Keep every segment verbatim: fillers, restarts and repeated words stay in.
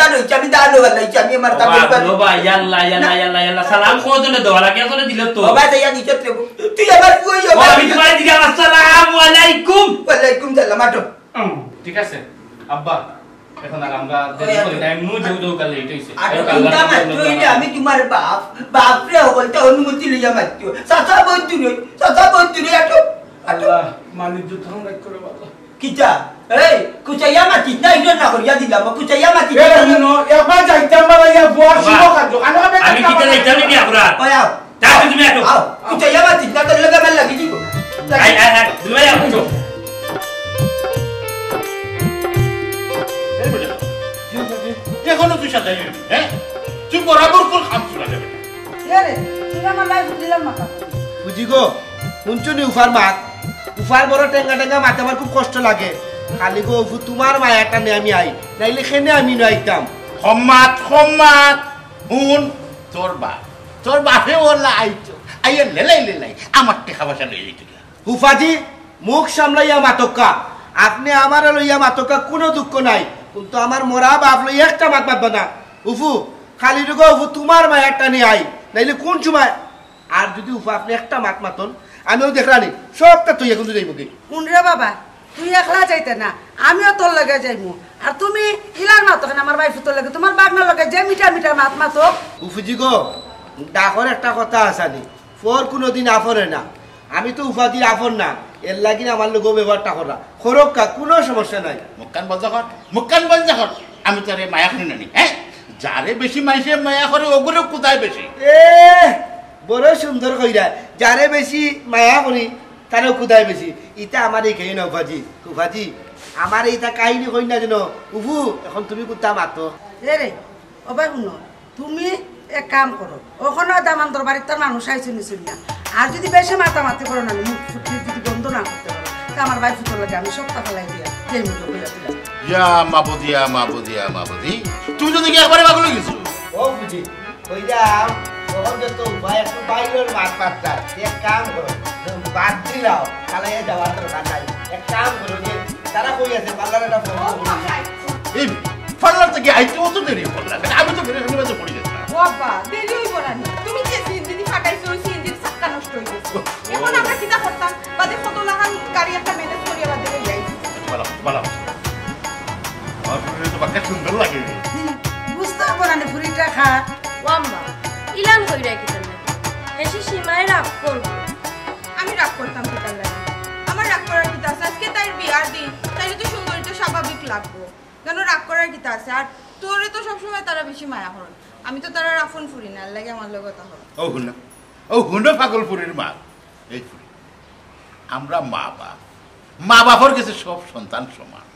দান অইছে, আমি দান অইবার লাগি, আমি আমার দান বাবা, অইবার ও ভাই, ইয়াল্লা, ইয়াল্লা, না। ইয়াল্লা, ইয়াল্লা, সালাম কতজনে দেওয়া লাগে, এতজনে দিল তো। ও ভাই, তাই আর নিচে তুই, তুই আমার পুয়াই, ও ও ভাই, আমি ভাই। তোমারে দিলাম, আসসালামু আলাইকুম। ওয়ালাইকুম সালাম, আটো। হুম, ঠিক আছে, আব্বা, এখন আর আমরা দেরি করি না, এমনিও যাও, যাও, কাল লেট হইছে। আটো, যাও, কাল চিন্তা রাতে মাত্র অইলে আমি তোমার বাপ, বাপরে হকলটা অনুমতি লইয়া মাত্র। চাচা বহুত দূরে, চাচা বহুত দূরে, আটো, আটো। আল্লাহ, মালিক যত রাগ করে বাবা। কিতা? এই, কুচাইয়া মাতিস না, ইনো না করিয়া দিলাম, কুচাইয়া মাতিস এ, না। হুনো, একবার যাইতাম বাবা, ইয়া বুয়া বাবা, শুভ কাজ, আনো, আমি আমি কিতা যাইতাম নি আপনার? ওই আও। যা, তুমি একটু। আও, কুচাইয়া মাতিস না, তোর লগে আমার লাগি দিব। আই, আই, আই, তুমি আও, উঠো। এই বেটা, এখনো তুই সাজাই নি, হ্যাঁ? তুই বরাবর কোন কাম চুরা যাবে না। এ রে, তুই আমার লাই বুঝিলাম না কথা। বুঝি গো, হুনছো নি উফার মাত? উফার বড় টেঙ্গা টেঙ্গা মাত আমার খুব কষ্ট লাগে। খালি গো, উফু, তোমার মায়ার টানে আমি আই, নাইলে কেনে আমি না আইতাম। হম্মাত, হম্মাত, হুন, তোর বাপ, তোর বাপে ওলা আইতো, আইয়া লেলাই লেলাই আমার টেকা পয়সা লই যাইতো গিয়া। ফুফাজি, মুখ সামলাইয়া মাতক্কা। আপনে আমারে লইয়া মাতক্কা, কুনু দুঃখ নাই, কিন্তু আমার মরা বাপ লইয়া একটা মাত মাতবা না। উফু, খালি ঢুকো উফু, তোমার মায়ার টানে আই, নাইলে কোন সময়। আর যদি উফু আপনে একটা মাত মাতন, আমিও দেখরানি, সবটা তুই এখন যাইব কি? হুন রে বাবা, তুই একলা যাইতে না, আমিও তোর লগে যাইমু। আর তুমি ইলার মাতো কেন, আমার ভাই ফুতর লগে, তোমার বাগনার লগে যে মিঠা মিঠা মাত মাতো। উফুজি গো, ডাকর একটা কথা আছানি, ফর কুনুদিন আফর অয় না। আমি তো উফাজির আফর না, এর লাগি আমার লগে ব্যবহারটা করা। খরক্কা, কুনু সমস্যা নাই। মুখখান বন্ধ কর, মুখখান বন্ধ কর। আমি তোরে মায়া করি না নি, হ্যাঁ? যারে বেশি মাইনষে মায়া করে, ওগুলো কোথায় বেশি? এ, বড় সুন্দর কইরা। যারে বেশি মায়া করি, তারও কুদায় বেশি। ইতা আমার এই খেয়ে না, উফাজি। উফাজি, আমার এইটা কাহিনী কই না যেন। উফু, এখন তুমি কুত্তা মাতো। এ রে, ও ভাই, হুনো, তুমি এক কাম করো, ওখানে দামান দরবারির তার মানুষ আইছে নিছুন না। আর যদি বেশি মাতামাতি করো না, মুখ ফুটিয়ে যদি বন্ধ না করতে পারো, তা আমার ভাই ফুতর লাগে আমি সব টাকা লাই দিয়া, এই মুখে বইয়া দিলাম। ইয়া মাবুদি, ইয়া মাবুদি, ইয়া মাবুদি, তুমি তো দেখি একবারে পাগল হয়ে গেছো। ও বুঝি, কইরাম, তখন যে তো উফায় একটু বাইরের মাত পাত্তা, এক কাম করো, বাদ দিলাও, চালাইয়া যাওয়ার দরকার নাই। এক কাম করো যে, তারা কই আছে, পার্লার একটা ফোন করো। এই পার্লার থেকে আইতে অত দেরি করলা, আমি তো বেরোয় শুনে বাজে পড়ে গেছিলাম। ও আব্বা, দেরি হইব না নি? তুমি যে সিএনজি দি ফাটাইছো, ওই সিএনজির চাক্কা নষ্ট হয়ে গেছে। এখন আমরা কিতা করতাম? বাদে কত লাখান গাড়ি একটা ম্যানেজ করিয়া বাদে লই যাই। বালা, বালা। আমার ফুরিরে তো বাক্কা সুন্দর লাগে। হুম, বুঝতে হবে না নি, ফুরিটা খা। ও আম্মা, ইলান কইরা কিতা লাগে? হেষে সীমায় রাগ করবো। আমি রাগ করতাম কিতার লাগি? আমার রাগ করার কিতা আছে? আজকে তাইর বিয়ার দিন, তাইলে তো সুন্দরীটা স্বাভাবিক লাগবো। কেন রাগ করার কিতা আছে? আর তোরে তো সবসময় তারা বেশি মায়া করন। আমি তো তারার আফন ফুরি না, এর লাগি আমার লগে কথা কর। ও হুনো, ও হুনো পাগল ফুরির মা। এই ফুরি, আমরা মা বাপ, মা বাপর কাছে সব সন্তান সমান।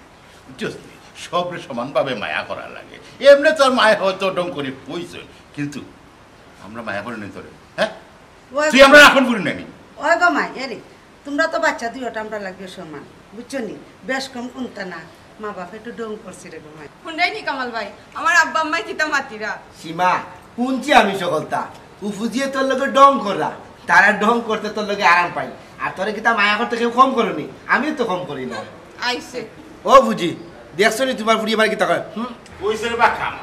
বুঝছস নি? সবরে সমানভাবে মায়া করা লাগে। এমনে তোর মায় হয়তো ঢং করি কইছইন, কিন্তু আমরা মায়া করি নি তোরে, হ্যাঁ? ওই তুই আমরা আফন ফুরি না নি? ওই গো মাই, এরে, তোমরা তো বাচ্চা দুইওটা আমরা লাগে সমান, বুঝছো নি? বেশ কম কুন্তা না, মা বাপ একটু ঢং করছে রে গো মাই। হুনরায় নি কামাল ভাই, আমার আব্বা আম্মায় কিতা মাতিরা? সীমা, হুনছি আমি সকলতা। উফুজিয়ে তোর লগে ঢং কররা, তারা ঢং করতে তোর লগে আরাম পাই। আর তোরে কিতা মায়া করতে কেউ কম করনি? আমিও তো কম করি না। আইছে। ও বুঝি, দেখছো নি তোমার ফুরি আমার কিতা কয়? হুম? ওই ছেলে বা খাম,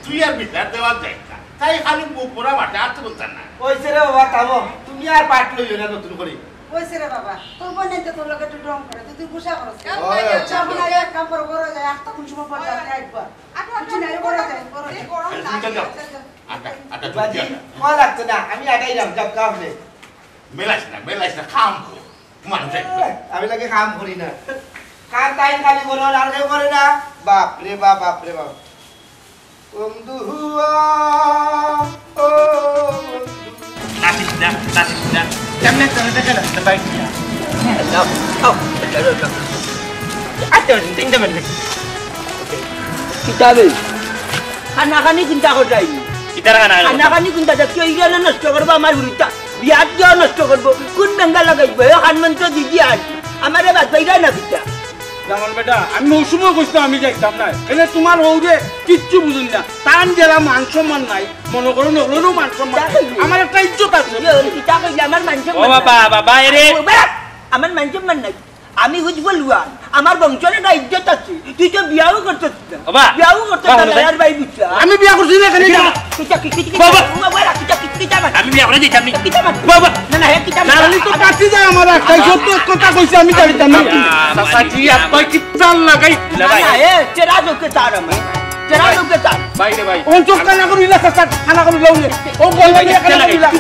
তুই আর বিচার দেওয়ার যাইস না। তাই খালি মুখ পোড়া মাঠে আর তো বলতাম না। ওই ছেলে বাবা থামো, তুমি আর পাট লইও না নতুন করে। ওই ছেলে বাবা, তোর বোন এতে তোর লগে একটু ঢং করে, তুই, তুই গুসা করস। ওই, আচ্ছা, আচ্ছা। এখন আগে এক কাম করো, বড় যায়, আস্তা কোন সময় পর যাবে, একবার। আটা, বুঝি না, আটা, বড় যায়, বড় যায়। গরম আরে, লাগে। তুমি যাও। আচ্ছা, আচ্ছা। আটা, আটা, বাজি, তুমি যাও। কল লাগতো না, আমি আটাই যাম, যাও, কাম নেই। মেলাইস না, মেলাইস না, কাম কর। মানুষ একদম। আমি লাগে কাম করি না। কাম তাই খালি করে, আর কেউ করে না। বাপ রে বাপ, বাপ রে বাপ। বন্ধু হুয়া, ও বন্ধু। নাচিস না, নাচিস না। কেমনে একটা হতে গেল, একটা বাইক নিয়ে। যাও, যাও, যাও, যাও। আচ্ছা, তিনটা মিনিট। কিতাবে? খানাখানি চিন্তা করতাই। কিতার খানা খানি? খানাখানি চিন্তা করতাই। কেউ ইরানো নষ্ট করবো আমার হুরুতা। বিয়াত গিয়াও নষ্ট করবো। কোন বেঙ্গা লাগাইবো? এ হান মন্ত্র দিদি আর। আমারে বাদ পাইরা না কিতা? জামাল বেটা, আমি ওই সময় কইছিলাম আমি যাইতাম না। এনে তোমার হৌরে কিচ্ছু বুঝুন না। তান জেলা মান সম্মান নাই। মনে করো নগরও মান সম্মান নাই। আমার একটা ইজ্জত আছে। ইয়ে, ওই কিতা কইলে আমার মান সম্মান ও বাবা, নাই। বাবা, এরে। ও বাবা, আমার মান সম্মান নাই। আমি বুঝবো লুয়া, আমার বংশর একটা ইজ্জত আছে। তুই তো বিয়াও করতে দিস না। বাবা, বিয়াও করতে বাবা, দিস না, বাবা। আর ভাই বুঝ। আমি বিয়া করছি না, কেন? কিতা, কিতা, কিতা, কিতা, বাবা। বাবা, বাবা, কিতা, কিতা, কিতা মানে? আমি বিয়া করে দিতাম নি। কিতা মানে? বাবা। না, না, হে কিতা মানে? আমি তো কাটি যায় আমার রাস্তায়, সত্য কথা কইছি, আমি জানি না। চাচাজি, আপনি কিতা লাগাই? না, না, এ, তেরা লোকে তার আমি। তেরা লোকে তার। ভাই রে ভাই। ও চোখ কানা করি না, চাচা, কানা করি লও নে। ও বলবে না, কানা করি না।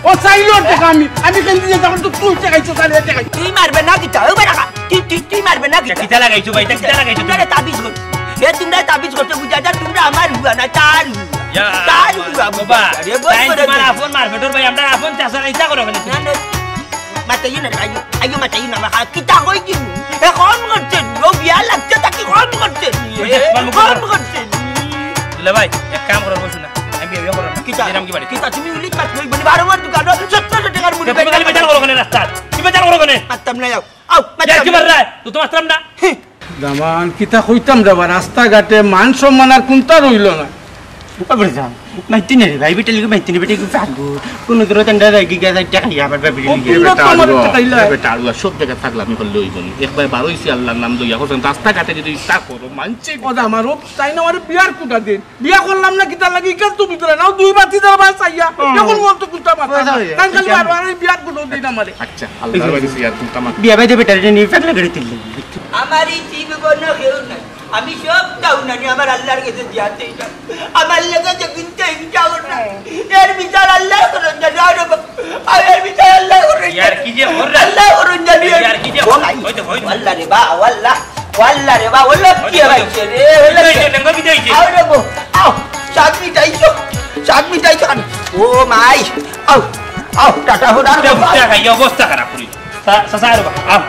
ও চাইলো টেকা আমি। আমি কেন দিয়ে তখন তো তুই টেকাইছো, তাহলে টেকাই। তুই মারবে না কিতা? ও বেটা, তুই, তুই, তুই মারবে না কিতা? কিতা লাগাইছো ভাই? কিতা লাগাইছো? তোমরা তাবিজ করছো। এ, তোমরা তাবিজ করছো, বুঝা যায়, তোমরা আমার হুয়া না, তার হুয়া। ইয়া, তার হুয়া, বাবা, বুঝা যায়। আরে, বল তাই করে তোমার দে। আপন মারপেটর ভাই, আমরা আপন চাচার ইচ্ছা করো কেন? না, না, মাতাইও না, আইও, আইও, মাতাইও না, মা, কিতা কই কি? এ, কম করছে, ও বিয়া লাগছে, তাকে কম করছে। ওই যে, তোমার মুখে কম বলো। করছে। দুলা ভাই, এক কাম করো, বসো না। আমি বিয়া করো না। কিতা? এরকম কি বাড়ি? কিতা, তুমি ইলিশ মাছ লইবে নি? বারো মাস দোকান, সত্তর টাকার মুড়ি তুমি খালি বেচাল করো কেন রাস্তাত? তুমি বেচাল করো কেন? মারতাম না, যাও। আও, ইয়ার কি মারতাম না। মাররা? তো তো মারতাম না। হে। দামান, কিতা কইতাম রে বা, রাস্তাঘাটে মান সম্মান আর কোনটা রইল না। বাবা যান, মাইতি না রে ভাই, বেটা লিগে মাইতি না, বেটা কি পাগল। কোন দূরে তেন্ডা রাগি গেছে, টাকা ইয়া আবার বাবি ও, লিগে। তোমরা তো আমার টাকা ইলা। এ বেটা, আল্লাহ সব জায়গা থাকলে আমি করলে হইব নি। একবার বারোইছি আল্লাহর নাম লইয়া, হোসেন রাস্তাঘাটে যদি ইচ্ছা করো, মানছি। ও দা আমার, ও তাই না আমার বিয়ার কুটা দিন। বিয়া করলাম না কিতার লাগি? ইকান তো ভিতরে নাও, দুই বাতি দাও বাস আইয়া। হুম। এখন মন তো কুনটা মাথা। ওই যাও, ওই যাও। তাই খালি বারবার এই বিয়ার কুটা দিন আমারে। আচ্ছা, আল্লাহর বাড়ি সিয়ার কুনটা মাথা। বিয়া বাইদে বেটারে নিয়ে ফেকলে গড়ে তিল্লি। আমার এই জীবন কেউ নাই। আমি সব তাও নানি আমার আল্লাহর কাছে দিয়া চাইলাম। আমার লগে যে কিনতে হিংসা ওর না। এর বিচার আল্লাহ করুন জানি, আর বাবা, আর এর বিচার আল্লাহ করুন ইয়ার জানি। কি যে ওর না। আল্লাহ করুন জানি। ইয়ার কি যে ও ভাই। ওই তো, ওই তো। আল্লাহ রে বা, ও আল্লাহ। ও আল্লাহ রে বা, ও লক্ষ্মী ওই তো, ওই তো। হয়েছে রে, ও লক্ষ্মী। এই যে, লেঙ্গা বিদায় হয়েছে। আও রে বো, আও, সাত মিনিট আইছো, সাত মিনিট আইছো। ও মাই, আও, আও, টাটা হো, টাটা হো। অবস্থা খাই, অবস্থা খারাপ করি। সা-, সা-, সা-, আও।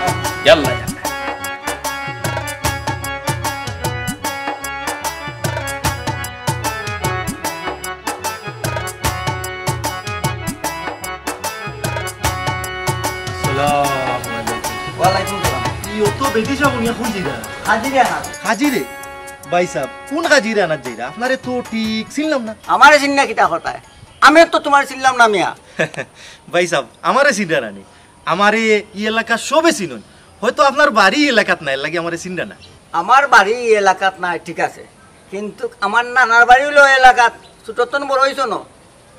ইয়াল্লা, ইয়াল্লা। আসসালামু আলাইকুম। ওয়ালাইকুম সালাম। ই অত বেটি সাব উনিয়া কোন জিরা? হাজিরে হাত। হাজিরে? ভাই সাব, কোন হাজিরে আনাত যাইরা? আপনারে তো ঠিক চিনলাম না। আমারে চিন না কিতা কথায়? আমি তো তোমারে চিনলাম না মিয়া। ভাই সাব, আমারে চিনরা না নি? আমারে ই এলাকার সবে চিনইন। হয়তো আপনার বাড়ি ই এলাকাত নাই, এর লাগি আমারে চিনরা না। আমার বাড়ি ই এলাকাত নাই, ঠিক আছে, কিন্তু আমার নানার বাড়ি অইলো এলাকাত। ছোটতন বড় অইছো ন,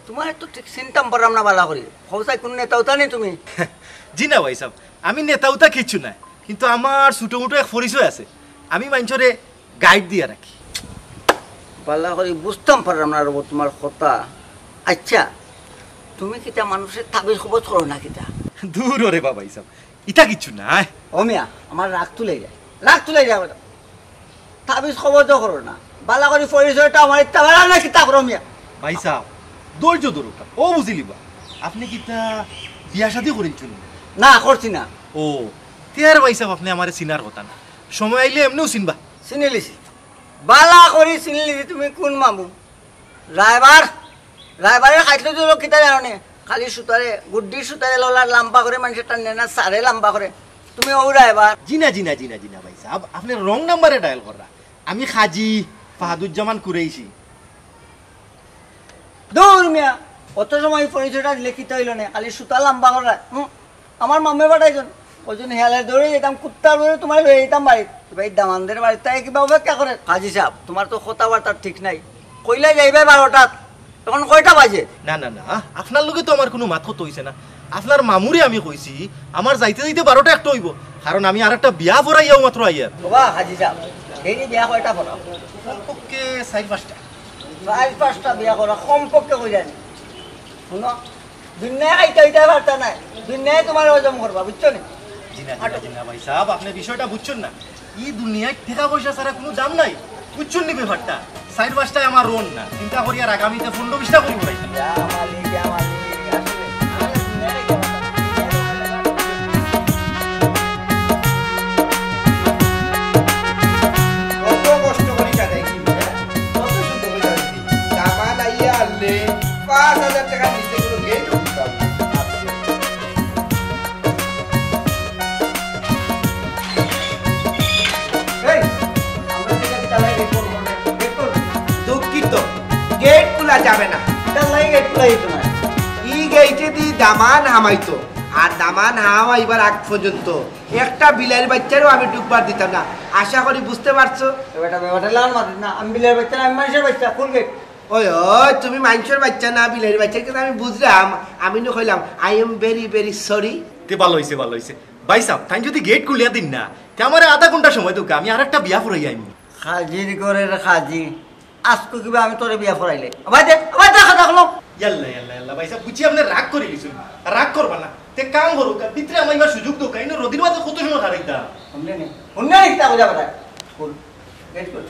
তোমারে তো ঠিক চিনতাম পারলাম না বালা করি। হউসাই কোন নেতা উতা নি তুমি? জি না ভাই সাব, আমি নেতা উতা কিচ্ছু না, কিন্তু আমার ছোট মোটো এক পরিচয় আছে। আমি মাইনষরে গাইড দিয়া রাখি। বালা করি বুঝতাম পারলাম না রে বা তোমার কথা। আচ্ছা, তুমি কিতা মানুষরে তাবিজ কবজ করো না কিতা? দূর ওরে বা ভাই সাব, ইতা কিচ্ছু নায়। ও মিয়া, আমার রাগ তুলে যায়, রাগ তুলে যায় বেটা। তাবিজ কবজ তো করো না, বালা করি পরিচয়টা আমার ইতা বালা না কিতা করো মিয়া? ভাই সাব, ধৈর্য ধরুক্কা, ও বুঝিলিবা। আপনে কিতা বিয়া শাদি করিলছইন? না, করছি না। ও, তে আর ভাই সাব, আপনে আমারে চিনার কথা না, সময় আইলে এমনেউ চিনবা। চিনিলিছি, বালা করি চিনিলিছি তুমি কোন মামু। রায়বার, রায়বারের খাইতলো দিল কিতা জানো নি? খালি সুতারে, গুড্ডির সুতারে ললার লাম্বা করে মানষে টানে না, সারে লাম্বা করে। তুমি ও রায়বার। জি না, জি না, জি না, জি না ভাই সাব, আপনে রং নাম্বারে ডায়াল কররা। আমি কাজী ফাহাদুজ্জামান কুরেইশি। দূর মিয়া, অত সময় পরিচয়টা দিলে কিতা অইলো নে? খালি সুতা লাম্বা কররা। হুম। আমার মামে পাঠাইছইন, কইছইন হেয়ালে দৌড়ে যেতাম, কুত্তার দৌড়ে তোমারে লইয়া যেতাম বাড়িত। ভাই দামানদের বাড়িত তাই কিবা অপেক্ষা করে? হাজি সাব, তোমার তো কথাবার্তা ঠিক নাই। কইলা যাইবায় বারোটাত, এখন কয়টা বাজে? না, না, না, আপনার লগে তো আমার কুনু মাত কথা অইছে না। আপনার মামুরে আমি কইছি, আমার যাইতে যাইতে বারোটা একটা অইবো, কারণ আমি আরেকটা বিয়া পড়াইয়াউ মাত্র আইয়ার। বাবা হাজি সাব, ডেইলি বিয়া কয়টা পড়াও? কমপক্ষে চাইর পাঁচটা। চাইর পাঁচটা বিয়া করা কমপক্ষে কইরা নি। হুনো, দুনিয়ায় খাইতে খাইতে পারতা নায়, দুনিয়ায় তোমার হজম করবা, বুঝছো নি? জি না, জি না, জি না ভাই সাব, আপনে বিষয়টা বুঝছইন না। ই দুনিয়াত টেকা পয়সা ছাড়া কুনু দাম নাই, বুঝছইন নি ব্যাপারটা? চাইর পাঁচটায় আমার রোন না, চিন্তা করিয়ার আগামীতে পনরো বিশটা করি বেড়াইতাম। ইয়া মালিক, ইয়া মালিক, আসলে, আসলে দুনিয়ায় খাইতে পারতা নায়। কত কষ্ট করি কাটাইছি, হ্যাঁ? কত সুন্দর করি কাটাইছি। দামান আইয়া আনলে পাঁচ হাজার টেকা নিচে কুনু গেটও খুলতাম না। এই, আমরা যেটা কি তালা গেট বন্ধ করবে? গেট বন্ধ। দুঃখিত, গেট খোলা যাবে না। তালা গেট খোলা যেত না। ই গেটে দি দামান হামাইতো। আর দামান হাওয়া এবার আগ পর্যন্ত একটা বিলাইর বাচ্চারও আমি ঢুকবার দিতাম না। আশা করি বুঝতে পারছো। এ বেটা, বেটা, লাল মারিস না। আমি বিলাইর বাচ্চা না, আমি মানুষের বাচ্চা, ফুল গেট। ওই, ওই, তুমি মানুষের বাচ্চা না, বিলাইর বাচ্চা, কিন্তু আমি বুঝলাম। আমি নু কইলাম, "I am very, very sorry।" তে ভালা অইছে, ভালা অইছে। ভাইসাব, তাইন যুদি গেট খুলিয়া দিন না, তে আমারে আধা ঘন্টা সময় দেউক্কা, আমি আরেকটা বিয়া পড়াইয়া আইমু। খাজির ঘরের খাজি, আজকে কিবা আমি তোরে বিয়া পড়াইলে। আবার দে, আবার দে, কথা হলো। ইয়াল্লা, ইয়াল্লা, ইয়াল্লা, ভাইসাব, বুঝি আপনে রাগ করি গেছইন। রাগ করবা না। তে কাম করুক্কা, ভিতরে আমার এবার সুযোগ দেউক্কা, ইনো রোদির মাঝে কত সময় খাড়াইতা? হুনলে নি? হুনলে নি? তা বুঝা বেটা। হুন। গেট খুল।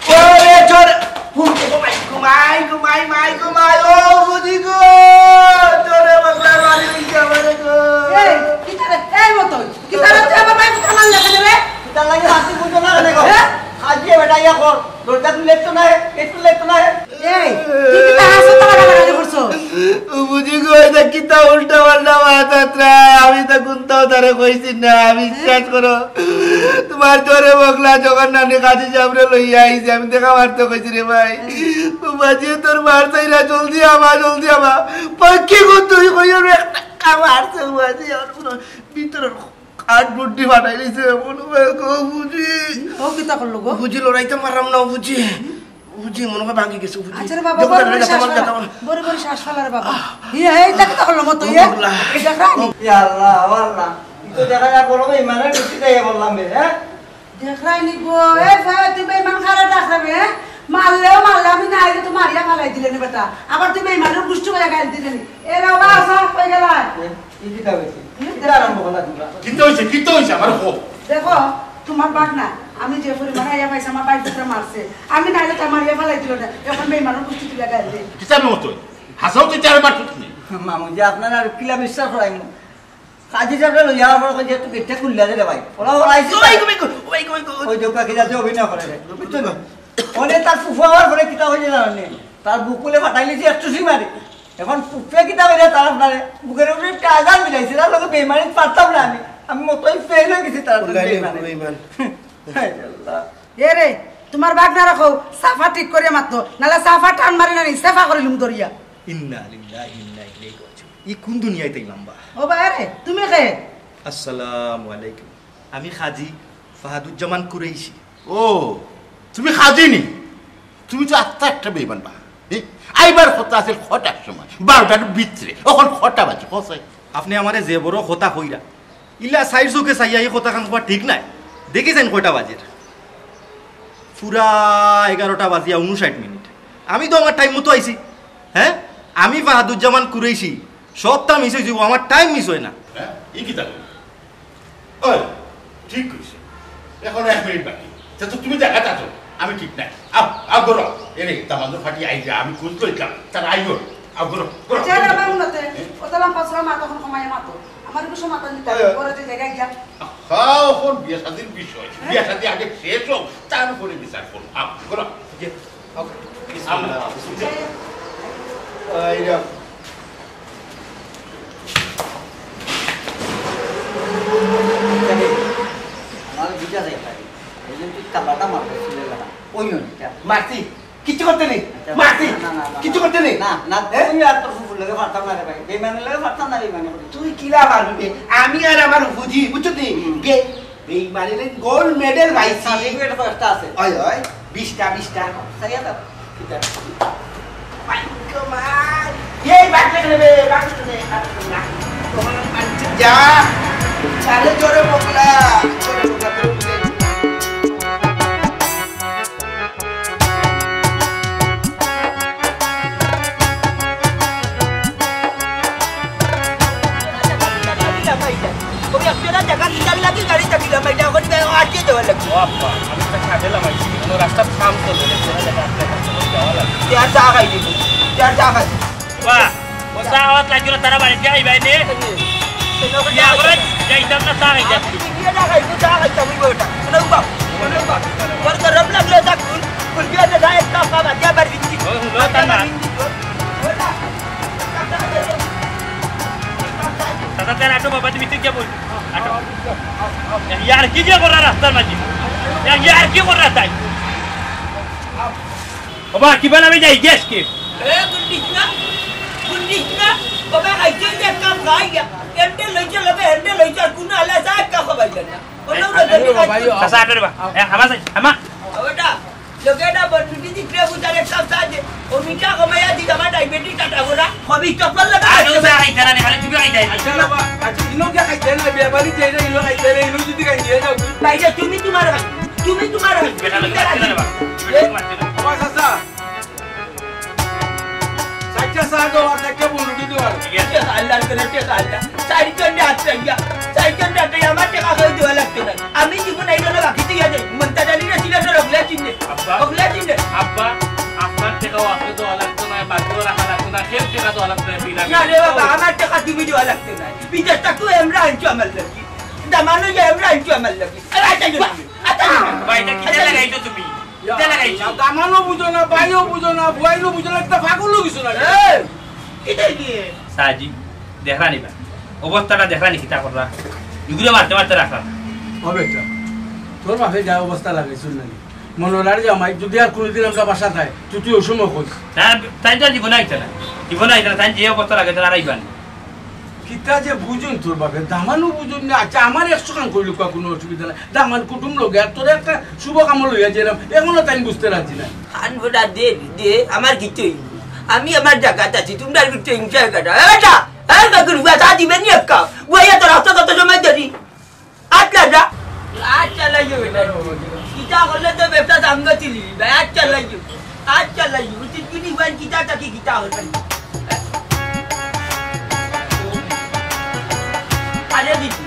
ওরে চোর! হুন, ও মাই গো, মাই গো, মাই, মাই গো, মাই, ও বুঝি গো! চোরে বকলা মারি দিছে আমারে গো! এই, কিতা রে? এই মতন, কিতা রে? তুই আমার মাই পুত্র মারলে কেন রে? কিতা লাগে হাতি বুঝো না কেন গো? হ্যাঁ? হাজিয়ে বেটা ইয়া কর। দরজা খুলে তো না, গেট খুলে তো না। এই, তুই কিতা হাসো তো বাড়াবাড়ি করছো? ও বুঝি গো, এটা কিতা উল্টা পাল্টা মাতাত্রা? আমি তো কুন্তাও তারে কইছি না, আমি বিশ্বাস করো। তোমার চোরে বকলা যখন নানি কাজী সাবরে লইয়া আইছে, আমি দেখা মারতে কইছি রে ভাই। ও বাজিয়ে তোর মার চাইরা, জলদি আমা, জলদি আমা। পক্ষী গো তুই কইও রে, একটা কাম আরছে, ও বাজিয়ে আমার পুরো ভিতরের কাঠ বুদ্ধি ফাটাই দিছে, মনে হয় গো বুঝি। ও কিতা করলো গো? বুঝি লড়াইতে পারলাম না, বুঝি। বুঝি মনে হয় ভাঙি গেছে, বুঝি। আচ্ছা রে বাবা, দেখো, বড় দেখো, বড় দেখো, শ্বাস দেখো, ফালা, দেখো। বড় বড় শ্বাস ফালা রে বাবা। ইয়ে, এই দেখ তো হলো মতো, ইয়ে। বকলা। এই দেখ রানি। ইয়া আল্লাহ, ও আল্লাহ। ই তো দেখা যায় বড় বেইমানের বেশি যাইয়া বললাম রে, হ্যাঁ? দেখ রানি গো, এই ভাই, তুই বেইমান খারা ডাক রে, হ্যাঁ? মারলেও মারলে, আমি না আইলে তো মারিয়া ফালাই দিলে নি বেটা। আবার তুই বেইমানের গুষ্টি করে গাইল দিলে নি। এ বাবা, আসা, কই গেলা? এ, ই কিতা হইছে? হুম? কিতা আরম্ভ করলা তোমরা? কিতা হইছে? কিতা হইছে? আমার হোক। দেখো, তোমার বাগনা, আমি যে পরিমাণ আইয়া পাইছি, আমার ভাই পুত্র মারছে। আমি নাইলে তো আমার ইয়া ফালাই দিল না। এখন বেইমানের গুষ্টি তুলে গাইল দে। কিতা মতো? হাসাও তো চার বার তুমি। মামুজি, আপনার আর কিলা বিশ্বাস করাইমু? কাজী সাবরে লইয়া আওয়ার পরে কইছে, "তুই গেটটা খুললা দে রে ভাই।" ওরা, ওরা আইছে। ওই গো, ওই গো, ওই গো, ওই গো। ওই জোকা কিলা যে অভিনয় করে রে। বুঝছো না? ওনে তার ফুফু আওয়ার পরে কিতা হইছে জানো নি? তার বুক ফুলে ফাটাই লিছে এক চুষি মারি। এখন ফুফে কিতা কইরা তার আপনারে বুকের উপরে একটা আজান দিলাইছে, তার লগে বেইমানি পারতাম না আমি। আমি মতই ফেল হয়ে গেছি তার লগে বেইমানি। বেইমান। হায় আল্লাহ। এ রে, তোমার বাগনা রাখো, সাফা ঠিক করিয়া মাতো, নালে সাফা টান মারি না নি, সাফা করিলুম দরিয়া। ইন্না লিল্লাহি ইন্না ইলাইহি রাজিউন। ই কোন দুনিয়াত আইলাম বা? ও বা রে, তুমি কে? আসসালামু আলাইকুম। আমি কাজী ফাহাদুজ্জামান কুরেইশি। ও, তুমি কাজী নি? তুমি তো আস্তা একটা বেইমান বা। এ, আইবার কথা আছিল কটার সময়? বারোটার ভিতরে। অখন কটা বাজে? কও চাই। আপনে আমারে যে বড় কথা কইরা, ইলা চাইর চউখে চাইয়া ই কথাখান কওয়া ঠিক নায়। দেখি চাইন কয়টা বাজের। পুরা এগারোটা বাজিয়া ঊনষাট মিনিট। আমি তো আমার টাইম মতো আইছি। হ্যাঁ, আমি ফাহাদুজ্জামান কুরেইশি। সবটা মিস অইছে, আমার টাইম মিস অয় না। হ্যাঁ, ই কিতা কইলা? ওই, ঠিক কইছে। এখন এক মিনিট বাকি। তে তো তুমি দেখা যাচ্ছ, আমি ঠিক নাই। আও, আও, ঘরো। এরে, দামান্দর ফাটি আই যা, আমি খুঁজ লইতাম। তার আইও। আও, ঘরো, ঘরো। আচ্ছা, রে, আমার মতে, হ্যাঁ? ও তাহলে পাঁচরা মা তখন কমাইয়া মাতো। আমার কিছু মাথা নিতে হবে, আচ্ছা। ঘরে যে জায়গায় গিয়া। হ্যাঁ, এখন বিয়া শাদির বিষয়। হ্যাঁ? বিয়া শাদি আগে শেষ হোক, তারপরে বিচার করো। আও, ঘরো। ওকে। বিসমিল্লাহ। এই রে। আমার বুঝা যায় ভাই। এই যে তুই কাবাটা মারবে, ছিলে লাগা। ওই নয়, যা। মারছি। কিচ্ছু করতে নেই। আচ্ছা, মারছি। না, না, না, না, কিচ্ছু না। করতে নেই। না, না, হ্যাঁ? তুমি আর তোর ফুফুর লগে পারতাম না রে ভাই। বেইমানের লগে পারতাম না, বেইমানি করি। তুই কিলা মারবি বে? আমি আর আমার ফুজি, বুঝছো তুই? হুম। বে-, বেইমানি লেন গোল্ড মেডেল পাইছি। সার্টিফিকেট তো একটা আছে। ওই, ওই, বিশটা, বিশটা। সাইয়া দাও। কিতা? মাই গো মাই। এই বাচ্চা ছেলে বে, বাচ্চা ছেলে, বাচ্চা ছেলে। তোমার বাচ্চা যা। চালে জোরে বকলা। জোরে বকলা, জোরে বকলা। ওই একটা জায়গা দিতার লাগি গাড়ি চাবি লাগাইলে এখন আটকে দেওয়া লাগবে। ও আব্বা, আমি একটা কাজে লাগাইছি, কোনো রাস্তার কাম চলবে না, কোনো জায়গা আটকে যাচ্ছে, যাওয়া লাগবে। তুই আর চা খাই দিব, তুই আর চা খাই। বাহ, ও চা খাওয়াত লাগবে না, তারা বাড়িতে আইবাই নে। বিয়া করে যাইতাম না, চা খাইতাম। আমি বিয়ে না খাইবো, চা খাইতাম, ওই বউটা। শোনো বাপ, শোনো বাপ, তোর গরম লাগলে যা খুন, খুন বিয়ে না যায়, একটা পা বাজিয়া বাড়ি দিচ্ছি। ও, হুলো, তার না। দাদা, তার আটো বাবা, তুমি ঠিক বল। আটো। ইয়ার কি যে করা রাস্তার মাঝে? ইয়ার কি করা তাই? বাবা, কিবা নামে যাই, গ্যাস কি? এ, গুন্ডিস না? গুন্ডিস না? বাবা, আইছে যে কাম খাই গিয়া। হ্যান্ডেল লইছে লগে, হ্যান্ডেল লইছে, আর কুনু আলা যায় কা খবাই যায় না। অন্য আরে বাবা, ইয়ো। চাচা, আটো রে বা। এ, হামা চাই, হামা। ওটা, লগে এটা বন্ধু দিদি ট্রে বুঝার একটা সাথে, ও মিঠা কমাইয়া দি আমার ডায়াবেটিস আটা গোরা, হবি চপ্পল লাগা। আরে, ও যা খাইতে না, আরে, তুমি খাইতে না। আচ্ছা, বাবা, আচ্ছা, ইনো কে খাইতে না, বিয়া বাড়ি যাই না, ইনো খাইতে না, ইনো যদি খাই দিয়ে যাও। বাইরে তুমি তোমার খাই, তুমি তোমার খাই। বেটা, তুমি খাইতে না রে বা। বাবা, চাচা, চাইরটা চা দেও আর চাইরটা বনরুটি দেও আর। ঠিক আছে। টেকা আল্লাহর করে টেকা আল্লাহ। চাইরজনরে আটকাইয়া, চাইরজনরে আটকাইয়া আমার টেকা কেউ দেওয়া লাগতো না। আমি জীবন এই জন্য বাকি দিয়া যাই। মন্তাজ আলীরে চিনে তো রগলা চিনে। আব্বা। রগলা চিনে। আব্বা, আপনার টেকাও আপনি দেওয়া লাগতো না, বাকিও রাখা লাগতো না, কেউ টেকা দেওয়া লাগতো না, বিনা না রে বাবা, আমার টেকা তুমি দেওয়া লাগতো না। বিদেশ থাকি আমরা আনছো আমার লাগি। দামানো যে আমরা আনছো আমার লাগি। আরে, আচ্ছা, আচ্ছা, আচ্ছা। ভাই, এটা কিতা লাগাইছো তুমি? ইয়া, কিতা লাগাইছো? দামানও বুঝো না, ভাইও বুঝো না, বুয়াইনও বুঝো না, একটা পাগল অই গেছো না? এই, কিতা কি? সাজি, দেখরা নি বা। অবস্থাটা দেখরা নি, কিতা কররা? ইগুরে মারতে মারতে রাখরা। ও বেটা, তোর বাপে যা অবস্থা লাগাইছইন না নি? মনোরার জামাই, যদি আর কোনোদিন আমরা বাসা থাই, তুই, তুই ওই সময় কইস। তাই, তাই তো জীবনে আইতা না। জীবনে আইতা না, তাই যে অবস্থা লাগাইছে, আর আইবা না। কিতা যে বুঝইন তোর বাপে, দামানও বুঝইন না। আচ্ছা, আমার একশো খান কইলে কয় কোনো অসুবিধা নাই। দামান কুটুম লগে, আর তোরে একটা শুভ কামো লইয়া যাইরাম, এখনো তাইন বুঝতে রাজি নাই। খান বেটা দে, দে, আমার কিচ্ছু অইনি। আমি আমার জাগাত আছি, তোমরা আর কিচ্ছু হিংসা করে। এ বেটা, এ কাকুর বুয়া, চা দিবে নি এক কাপ? বুয়া, তোর হাতে কত সময় ধরি? আচ্ছা, যা। আচ্ছা, লাগিও বেটা। কিতা করলে তো ব্যবসা সামনে চিলি, ভাই, আচ্ছা, লাগিও। আচ্ছা, লাগিও। উচিত কিনি ভাই, কিতা থাকি কিতা হল ভাই? আরে দিদি,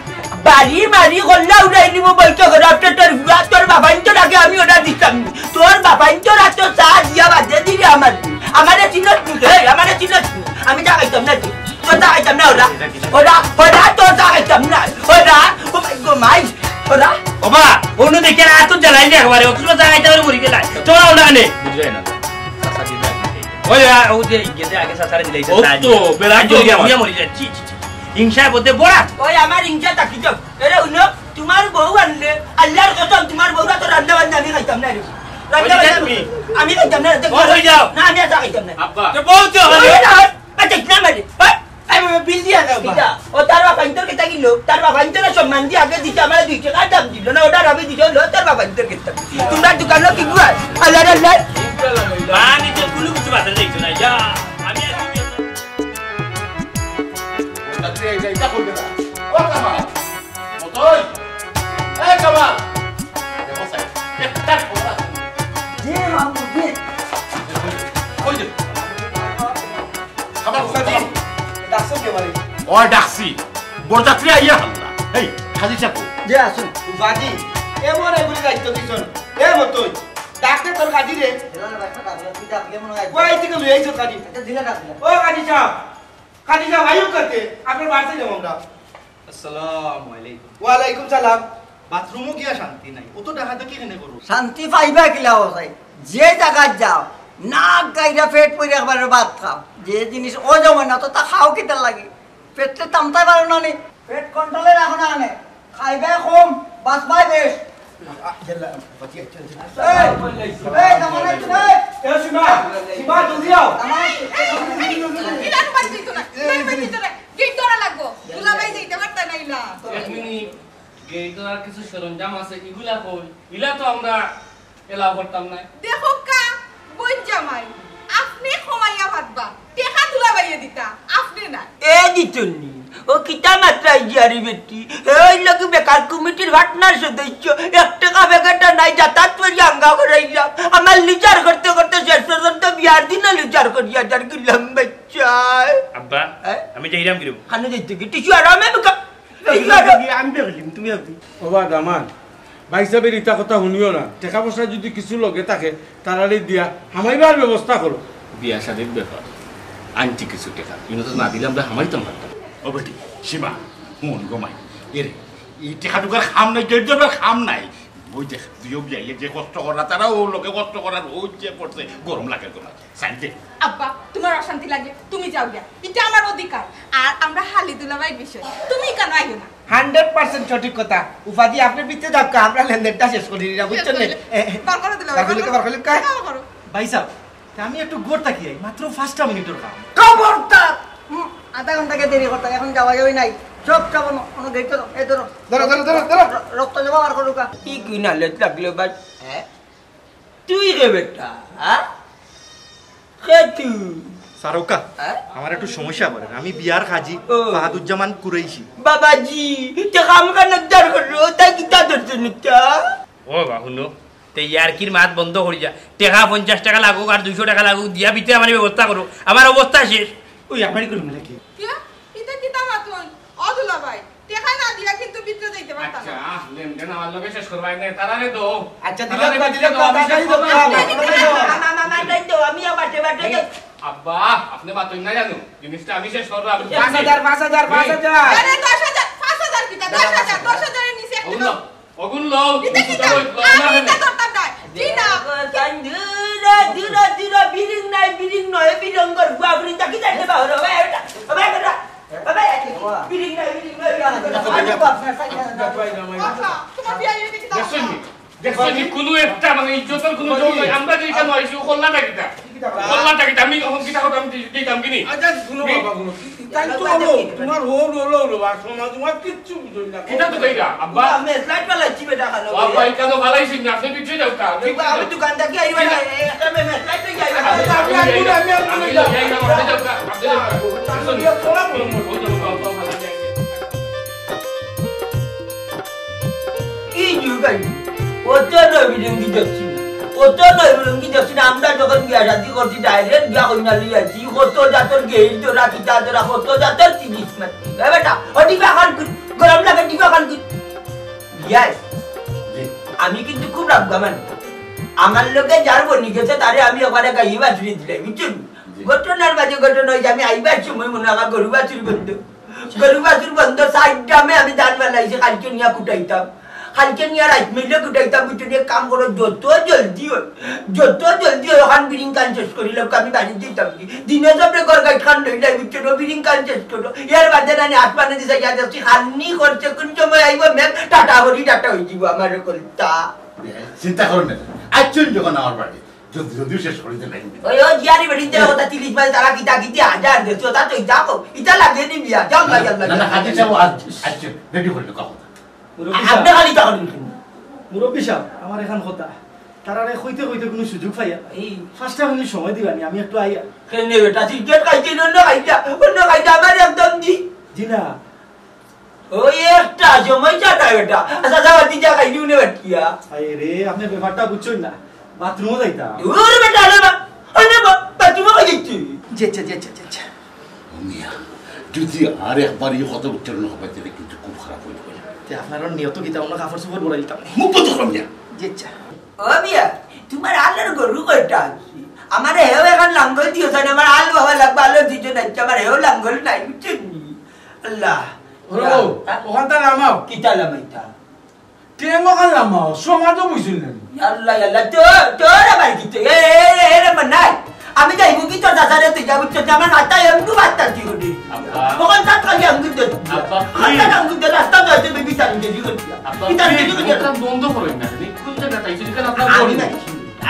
বাড়ি বাড়ি গল্লা উড়াই নিব বলতে করে, আপনি তোর বুয়া, তোর বাবাইন তো আগে আমি ওটা দিতাম নি। তোর বাবাইন তো রাত চা দিয়া বাদে দিলে আমার। আমারে চিনত নি, এই, আমারে চিনত নি। আমি চা খাইতাম না, তোর চা খাইতাম না, ওরা। ওরা, ওরা, তোর চা খাইতাম না। ওরা, ও মাই গো মাই, ওরা। ওবা, অনু দেখে আর তো জ্বালাই না একবারে, অত চা খাইতে পারে মরি গেলাই। তোরা ওরা নে। বুঝাই না। চাচা দিদা কি দেয়? ওই, ওই, ও যে গেছে আগে চাচারে দিলাই, ও তো, বেড়া আজ জলদি জলদি আমার। মরি যায়। ছি, ছি, ছি। হিংসায় বোধে বড়া। ওই আমার হিংসা তাকি যাও। এরে উনো, তোমার বউ আনলে, আল্লাহর কসম, তোমার বউরা তো রান্না বান্না আমি খাইতাম না রে। রান্না ওই যে বান্না তুমি। আমি খাইতাম না, দেখো। বড় হয়ে যাও। না, আমি আর চা খাইতাম না। আব্বা। তো বউ তো ওই হলো। না, আচ্ছা, না মানে। হ্যাঁ? এই বাবা, বিল দিয়া দাও, বাবা। কিতা? ও তার বাবা ইন্তর কিতা কিনলো? তার বাবা ইন্তর সম্মান দিয়ে আগে দিতে আমার দুই টাকা দাম দিল না, ওটা আমি দিতে হলো তার বাবা ইন্তর কিতা? তোমরা দোকানো কি গুয়ার? আল্লাহ, আল্লাহ। মা নিজে কুলু কিছু বাধা যাইতো না, যা। আমি আর তুমি তাতে এই যে এটা করবে না। ও কামাল। মতই। এই কামাল। দেখো স্যার, একটা খবর আছে। জি, মামু, জি। ওই যে। খাবার, খাবার। ডাকছো কে বাড়ি? ওই ডাকছি। বরযাত্রী আইয়া হাল্লা। এই, হাজি সাহেব। জি, আসুন। বাজি, এমন এগুলি দায়িত্ব দিছন। এ মতই। ডাকতে তোর কাজী রে। এরা না, একটা ডাকলে, তুই ডাকলে মনে হয়। ওই থেকে লই আইছো কাজী। একটা দিলে ডাকলে। ও কাজী সাহেব। কাজী সাহেব, আইও করতে। আপনার বাড়িতে যাবো আমরা। আসসালামু আলাইকুম। ওয়ালাইকুম সালাম। বাথরুমও গিয়া শান্তি নাই, অত ডাকাডাকি কেনে করো? শান্তি পাইবা কিলা ও ভাই? যে জাগাত যাও, নাক গাইরা পেট পড়ে একবারে ভাত খাও। যে জিনিস ও জমে না, তো তা খাও কিতার লাগি? পেটে টানতে পারো না নি? পেট কন্ট্রোলে রাখো না আনে। খাইবে কম, বাঁচবায় বেশ। এই, এই, জামাই, এই, এ সীমা, সীমা, জলদি আও। জামাই, এই, এই, ইলার বাড়ি যাইতো না, ইলার বাড়ি যাইতো না। গেট ধরা লাগবো। দুলাভাই যাইতে পারতা না ইলা। এক মিনিট, গেট ধরার কিছু সরঞ্জাম আছে, ইগুলা কই? ইলা তো আমরা এলাও করতাম না। দেখো কা, বইন জামাই, আপনি কমাইয়া ভাতবা, টেকা দুলাভাইয়ে দিতা, আপনি না। এ দিতনি, ও কিতা মাতরা ইয়ারি বেটি? এই লোক বেকার কমিটির পার্টনার সদস্য, এক টেকা বেগেটা নাই, যাতায়াত করি আঙ্গা করাইলাম। আমার লিজার করতে করতে শেষ পর্যন্ত বিয়ার দিনও লিজার করিয়া যার গিলাম বাচ্চায়। আব্বা, হ্যাঁ? আমি যাইরাম গিরো। খানো যাইতে কি? টিসু আরামে মুখা। আমি দেখলিম, তুমি একদিন। ওবা দামান, ভাই সাহেবের ইতা কথা শুনিও না। টেকা পয়সা যদি কিছু লগে থাকে, তারারে দিয়া হামাইবার ব্যবস্থা করো। বিয়া শাদির ব্যাপার, আনছি কিছু টেকা। ইনো তো না দিলে আমরা হামাইতাম পারতাম। ও বেটি, সীমা, হুন গো মাই, এরে, এই টেকা টুকার খাম নাই, গেট ধরবার খাম নাই। ওই দেখ, দুইও বিয়াইয়ে যে কষ্ট করা, তারা ও লোকে কষ্ট করার, ওই যে পড়ছে, গরম লাগে গো মাই। শান্তি। আব্বা, তোমার অশান্তি লাগে, তুমি যাও গিয়া, এটা আমার অধিকার। আর আমরা হালি দুলাভাইর বিষয়, তুমি কেন আইও না? হান্ড্রেড পার্সেন্ট সঠিক কথা। উপাধি আপনি পিতে যাও, আমরা লেনদেনটা শেষ করি না, বুঝছেন না? বার করো দুলাভাই, বার করো, বার করো। বার করো। ভাই সাহেব, তা আমি একটু গড় তাকিয়ে আই, মাত্র পাঁচটা মিনিটের কাম। খবরদার! হুম, আধা ঘন্টাকে দেরি করতে, এখন যাওয়া যাবে নাই। সব, সব, অনো, অনো গেট ধরো, এই ধরো। ধরো, ধরো, ধরো, ধরো। র-, রক্ত জমা বার করো কা। ই কি নালিশ লাগলো ভাই? হ্যাঁ? তুই রে বেটা, হ্যাঁ? কে তুই? স্যার, ওকা, হ্যাঁ? আমার একটু সমস্যা করে। আমি বিয়ার কাজী, ও। ফাহাদুজ্জামান কুরেশি। বাবাজি, তে কাম কান উদ্ধার করলো, তাই কিতা ধরছে নিতা? ও বা, হুনো, তে ইয়ার্কির মাত বন্ধ করি যা। টেকা পঞ্চাশ টেকা লাগুক আর দুইশো টেকা লাগুক, দিয়া বিতে আমার ব্যবস্থা করো। আমার অবস্থা শেষ। ওই, আমার কোনো মানে কি? কিয়া? ইতা কিতা মাত কইন? ও দুলাভাই, টেকা না দিয়া কিন্তু ভিতরে যাইতে পারতাম আচ্ছা, না। আহ, লেনদেন আমার লগে শেষ করবাই না। তারারে দাও। আচ্ছা, তারারে দিলাম, দিলাম, দিলাম, আমি শেষ দিলাম, করলাম। দিলাম, দিলাম। মামা, মামা, মামা, দাও, দাও, আমি আর বাটে, বাটে এই, যাই। আব্বা, আপনি মাতইন না জানো? জিনিসটা আমি শেষ করলাম। পাঁচ হাজার, পাঁচ হাজার, পাঁচ হাজার। আরে, দশ হাজার, পাঁচ হাজার কিতা? দশ হাজার, দশ হাজারের নিচে একটা অগুন লও, অগুন লও, ইতা কিতা? লও না আমি কেনে? ইতা ধরতাম না। জি না। ধীরে, ধীরে, ধীরে, বিরিং নাই, বিরিং নয়, বিরঙ্গর বাবরি তাকি যাইতে পারো, বাবা, এটা, বাবা, এটা, বাবা, এটা, বিরিং নাই, বিরিং নয়, বিরঙ্গর বাবরি। আচ্ছা, তোমার বিয়া হয়ে গেছে, দেখছো নি? দেখছো নি? কোনো একটা মানে ইজ্জতের কোনো জোর নাই। আমরা যে এখানে আইছি, ও কল্লাটা কিতা? কল্লাটা কিতা? আমি এখন কিতা কথা আমি দি-, দিতাম কি নি? আচ্ছা, শুনো বাবা, শুনো। তাই তো হলো, তোমার হলো, হলো, হলো, আর সমাজ তোমার কিচ্ছু বুঝই না। কিতা তো কইরা, আব্বা? আমি ফ্লাইট পালাইছি বেটা, খালো। ও আব্বা, এই কানো ভালাইছি না, আপনি পিছিয়ে যাও কা? ঠিক আছে, আমি দোকান থাকি আইবা না, এ, একটা মে-, মে-, ফ্লাইট হয়ে যাইবা। আমি, আমি, আমি, আমি, আমি, আমি, আমি, আপনি যাও কা, আপনি যাও কা। আমি যাও কা, আপনি যাও কা। এই যুগ আইছে। অত নবীরঙ্গি দেখছি না। অত নবীরঙ্গি দেখছি না। আমরা যখন বিয়া শাদি করছি, direct বিয়া কইনা লই আইছি। কত জাতর গেইল ধরা, কিতা ধরা, কত জাতর তিরিশ মাত। এ বেটা, ও ডিবা খান কই? গরম লাগে ডিবা খান কই? Yes। জি। আমি কিন্তু খুব রাগা মানুষ। আমার লগে যার বনি গেছে, তারে আমি ওখানে গাইয়ে বাছুরি দিলাই, বুঝছেন? জি। ঘটনার মাঝে ঘটনা হয়েছে, আমি আইবার সময় মনে হয় আমার গরু বাছুরি বন্ধ। গরু বাছুর বন্ধ, সাইড ড্রামে আমি ধান বানাইছি, কালকে নিয়া কুটাইতাম। কালকে নিয়া রাইত মিলে কুটাইতাম, বুঝছো? এক কাম করো, যত জলদি হয়, যত জলদি হয়, ওখান বিরিং কান শেষ করি লোক আমি বাড়ি দিতাম কি? দিনে যাবে ঘর গাইট খান লইলাই, বুঝছো? ও বিরিং কান শেষ করো। এর বাদে নানি হাত পানে দিছে, ইয়া যাচ্ছি, খান্নি করছে, কোন সময় আইব মেঘ, টাটা করি, টাটা হয়ে দিব আমার কলতা। চিন্তা করো না, আচ্ছুন যখন আমার বাড়ি, জলদি জলদি শেষ করে দিন। ওই, ওই, জিয়ারি বেটি, যে ওটা তিরিশ মাইল তারা কিতা কিতি হাজার গেছে, ওটা তো যাবো, ইটা লাগে নি বিয়া, যাও না, যাও না, না, না, যাও। হাজির সাহেব, আজ, আচ্ছা, রেডি করলে কথা। মুরব্বি আপনি সাহেব, খালি তা করুন। মুরব্বি সাহেব, আমার এখন কথা। তারারে কইতে কইতে কোনো সুযোগ পাইয়া। এই। পাঁচটা মিনিট সময় দিবানি, আমি একটু আইয়া। কেনে বেটা, সিগারেট খাইতে অন্য খাইতা, অন্য খাইতা, আমার একদম দি। জি না। ওই একটা সময় যা না বেটা। আচ্ছা, যা বাতি যা খাইলি উনি বাটিয়া। আরে রে, আপনি ব্যাপারটা বুঝছেন না। বাথরুমও যাইতাম। ওরে বেটা, আরে বা-, আরে বা-, বাথরুমও খাই যাইতে। জি, জি, জি, জি, জি, জি। ও মিয়া, যদি আর একবার এই কথা উচ্চারণ হবে, তাহলে কিন্তু খুব খারাপ হয়ে যাবে। তে আপনার নিয়ত কিতা, অন্য কাপড় চোপড় পরে দিতাম। মুখ বন্ধ করো মিয়া। জি, আচ্ছা। ও মিয়া, তোমার আলের গরু কয়টা আছে? আমারে হেও এখন লাঙ্গল দিও, জানে আমার আল বাবা লাগবে, আলো দিতে নাই, আমার হেও লাঙ্গল নাই, বুঝছেন নি? আল্লাহ। ওরে বাবু, হ্যাঁ? ওখানটা নামাও। কিতা লামাইতা? টেম ওখান নামাও, সমাজও বুঝছেন না। আল্লাহ, আল্লাহ, তো, তোর আবার কিতা? এ, এ, এ, এ, রে মনাই, আমি যাইব কি তোর দাদারে তুই যাবি, তোর আমার মাথা এমনি বার্তা কি হলি? আব্বা। ওখান তার খালি আমি তো, আব্বা, ওখান please। তার আমি তো রাস্তা তো আছে, বেবি তার আমি দেখি করছি। আব্বা, বিতার please, দেখি করছি। ওখান বন্ধ করুন না, আপনি কোন জায়গাতে আইছেন? এখানে আপনার আমি ঘর নাই। নাই।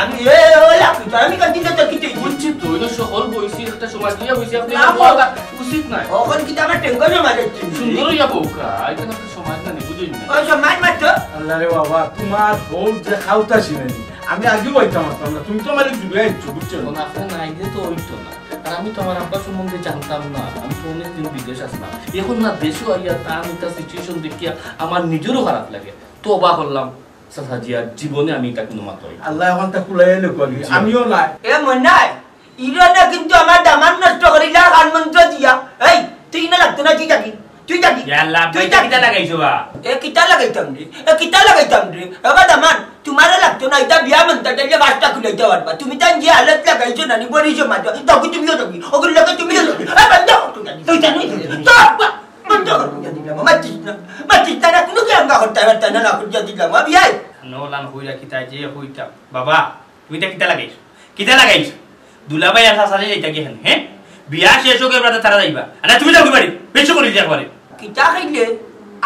আমি, এ, ওই আপনি তো, আমি কান্দি তো কিতে। বঞ্চিত, ওইটা সকল বয়সী একটা সমাজ নিয়ে বসে আপনি না, বলা উচিত নয়। ওখান কি আমার টেঙ্গো জমা যাচ্ছে? সুন্দর হইয়া বউকা, এখানে একটা সমাজ না, বুঝুন না। ওই সমাজ মাত্র। আল্লাহ রে বাবা, তোমার বউ যে খাওতা ছিলেন, আমি আগেও পাইতাম পারতাম না, তুমি তো আমার দূরে আইছো, বুঝছো? এখন আপনি না আইলে তো হইতো না। আর আমি তো আমার আব্বা সম্বন্ধে জানতাম না, আমি তো অনেকদিন বিদেশ আসলাম। এখন না দেশও আইয়া তা আমি তার situation দেখিয়া আমার নিজেরও খারাপ লাগে। তওবা করলাম, চাচাজি, আর জীবনে আমি এটা কোনো মাতই না। আল্লাহ এখন তা কুলাইয়া লোক আমি, জি। আমিও না। এ মনাই, ইরনে কিন্তু আমার দামান নষ্ট করিলা কান মন্ত্র দিয়া। এই, তুই না লাগতো না, তুই থাকি, তুই থাকি, ইয়া আল্লাহ, তুই ভাই, থাকি। কিতা লাগাইছো বা? এ কিতা লাগাইতাম রে, এ কিতা লাগাইতাম রে। এ বা দামান, তোমারও লাগতো না, এটা বিয়া মন্ত্র, এটা যে বাসটা খুলাইতে পারবা। তুমি তাই যে হালত লাগাইছো না, নি বড়ি জমা দাও, তখন তুমিও থাকি, ওগুলো লোকে তুমিও থাকি। এ বন্ধ কর, তুই থাকি, তুই থাকি, তুই থাকি। তো আব্বা, বন্ধ কর, বুঝা দিলাম, মাতিস না, মাতিস না, না, কোনো কি আমরা করতে পারতাম না, না, বুঝা দিলাম, আমি আই। নোলান হইরা কিতা যে হইতাম। বাবা, তুমি এটা কিতা লাগাইছো? কিতা লাগাইছো? দুলাভাই আর চাচাজি যাইতা কি এখানে, হ্যাঁ? বিয়া শেষ হোক, এবার তারা যাইবা। আরে তুমি যাও কি বাড়ি? বেশি করি যে একবারে। কিতা খাইলে?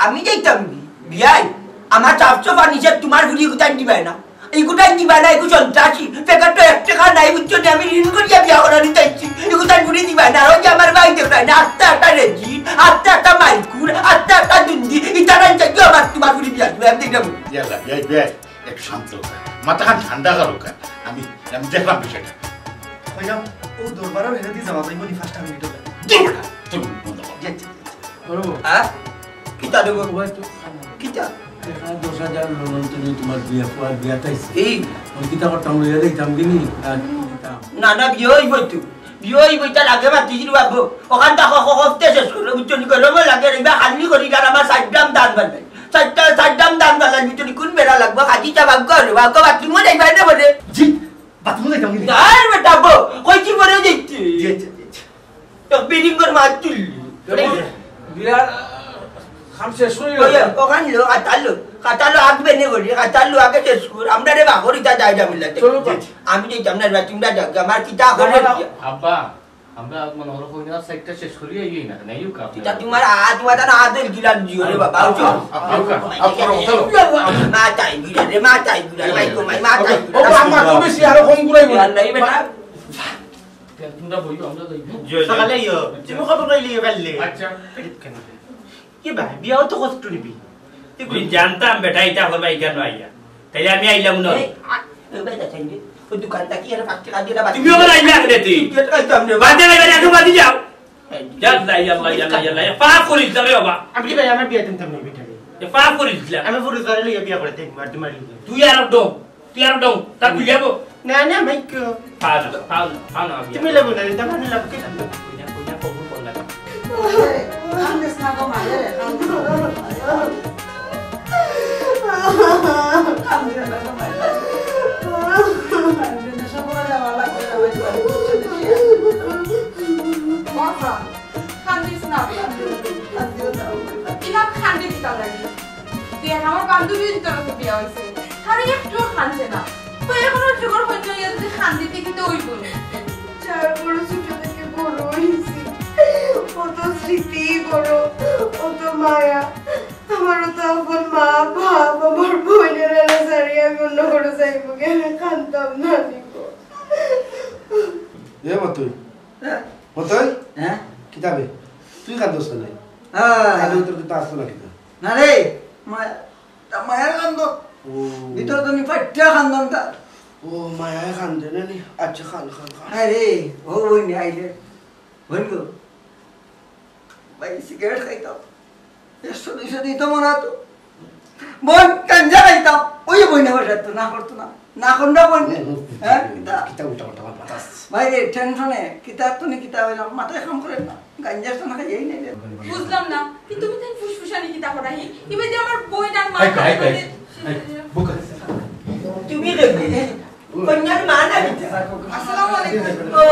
আমি যাইতাম কি? বিয়াই, আমার চাপ চাপ আনিছে, তোমার ফুরি কোথায় দিবায় না? এগুলাই দিবা না, এগু সন্ত্রাসী। বেকার তো এক টেকা নাই, বুঝছো নি? আমি ঋণ করিয়া বিয়া করানি চাইছি। এগুলাই ঘুরি দিবা না। ওই যে আমার ভাই দেখলাই না, আস্তা একটা রেজিন, আস্তা একটা মাইকুর, আত্মা, আত্মা দুন্দি, ইতারান চাইও আমার তোমার ফুরি বিয়া দিবা, আমি দেখলাম। ইয়াল্লা, বিয়াই, বিয়াই, একটু শান্ত হও। মাথাখান ঠান্ডা করো কা। আমি, আমি দেখলাম বিষয়টা। কইলাম, ও দরবারর হেরেদি যাওয়া যাইবো নি পাঁচটা মিনিট হলে। দূর বেটা, তুমি বন্ধ করো। জি, জি, জি। করবো। হ্যাঁ? কিতা দেবো? ওই তো। কিতা? এখানে দশ হাজার লোন তুলি তোমার বিয়া, ফুয়ার বিয়া তাইছে। এই? আমি কিতা করতাম, লইয়া যাইতাম কি নি? আর কিতা? না, না, বিয়া হইব তো। বিয়া হইব, ইটা লাগে মাতিছিল বাবু। ওখান তা হ-, হ-, হফতে শেষ করলো, বুঝছো নি? গরমও লাগে, এবার খালি করি, আর আমার সাইড দাম দান বানাই। সাইডটা, সাইড দাম দান বানাই, বুঝছো নি? কোন বেড়া লাগবো? খাজি চা বাগ করে, বাগ করে, বাথরুমও যাইবা না বলে। জি, বাথরুমও যাইতাম কি নি? আর বেটা বো, কইছি পরে যাইতে। জি, জি, জি, জি। তো বিল্ডিং করে মাছ তুললি। বিয়ার কাম শেষ হয়ে ওই, গেল। ওখান লো, কাতার লো, কাতার লো আগ বেনে করি, কাতার লো আগে শেষ কর। আমরা রে বাহরিতা যাই জামিল্লা। চলো, জি, জি। আমি যাইতাম না, এবার তোমরা যাও, আমার কিতা করে? আব্বা, আমরা মনে হলো কই না, সাইডটা শেষ করি, এই না, নাই, ইউ কাপ। কিতা তোমার আ-, তোমার জানো আদল গিলাম জিও রে বাবা, আব্বা, উঠো। আব্বা, আব্বা, আব্বা, চলো। মাথায় বিড়া রে, মাথায় বিড়া, মাই গো মাই, মাথায় বিড়া। ও, আম্মা, তুমি সে আরো কম ঘুরাইবো। আর নাই বেটা। তোমরা বইও, আমরা যাই। জি, জি। সকালে আইও। তুমি কত কইলি পারলে? আচ্ছা। কি ভাই, বিয়াও তো কষ্ট নিবি। তুই জানতাম বেটা, এটা করবা এখানে আইয়া। তাইলে আমি আইলাম না। এই, আ, এ বেটা, চাইনি। ওই দোকানটা কি আর পাঁচ টাকা দিয়ে বাদ তুমিও আবার আইলা কেন তুই? তুই তো আইতাম না। বাদে, বাদে, বাদে, এখন বাদে যাও। এই, ইয়াল্লা, ইয়াল্লা, ইয়াল্লা, ইয়াল্লা, ইয়াল্লা। পাপ করিস না রে বাবা। আমি কি ভাই, আমার বিয়া দিতাম না বেটা রে। এ পাপ করিস না। আমি পুরো ধরে লইয়া বিয়া করে দেখবো, আর তোমার লইয়া। তুই আর ডং। তুই আর ডং, তা তুই যাবো? না, না, ভাই, কেউ? খাও না, খাও না, খাও না, আমি তুমি যাবো না, এটা মানে লাভ কি? কইনা, কইনা কবুল করলাম। কান্দিস না গো, মারে, কান্দিস না। কান্দিস না গো, মারে। কান্দিস না। বাবা, কান্দিস না। ইলাম কান্দি কিতা লাগি? দেখ, আমার বান্ধবীর ভিতরে তো বিয়া হইছে, তার একটুও কান্দে না। তো এখন আর যুগর হইতে হইয়া যদি কান্দিতে কিন্তু ওই বোন। যার বড় ছোট থেকে বড় হইছি, কত স্মৃতি বড়, কত মায়া। আমারও তো এখন মা, বাপ, আমার বোনেরা না ছাড়িয়া আমি অন্য ঘরে যাইব, গেলে কান্দতাম না নিব। এ মা তুই? হ্যাঁ। মতই? হ্যাঁ? কিতাবে? তুই কান্দস না? হ্যাঁ। কান্দে তোর কিন্তু আসতো না কিতা? না রে, মা-, তা মায়া কান্দ। ও। ভিতরে তো নি ফাটিয়া কান্দন তা। ও, মায়া কান্দে না নি? আচ্ছা, কান, কান, কান। আরে, ও বইন আইলে। বইন গো। ভাই, সিগারেট খাইতাম। একশো দুইশো দিত মনে হতো। বোন, গাঞ্জা খাইতাম। ওই বোন আবার রাখতো, না করতো না। না করতো না বোন। হুম, হুম, হুম, হ্যাঁ? হুম, তা কিতা উল্টা পাল্টা মাত মাতাস। ভাই রে, টেনশনে, কিতা তুমি কিতা হইলাম, মাথায় কাম করে না। গাঞ্জা তো না খাইয়াই নাই রে। বুঝলাম না, কিন্তু তুমি তাই ফুসফুসানি কিতা করাই? এবার যে আমার বোন আর মা হাই, হাই, হাই। হাই, বুকা। তুমি রে, কইনার মা না কিতা? আসসালামু আলাইকুম। ও,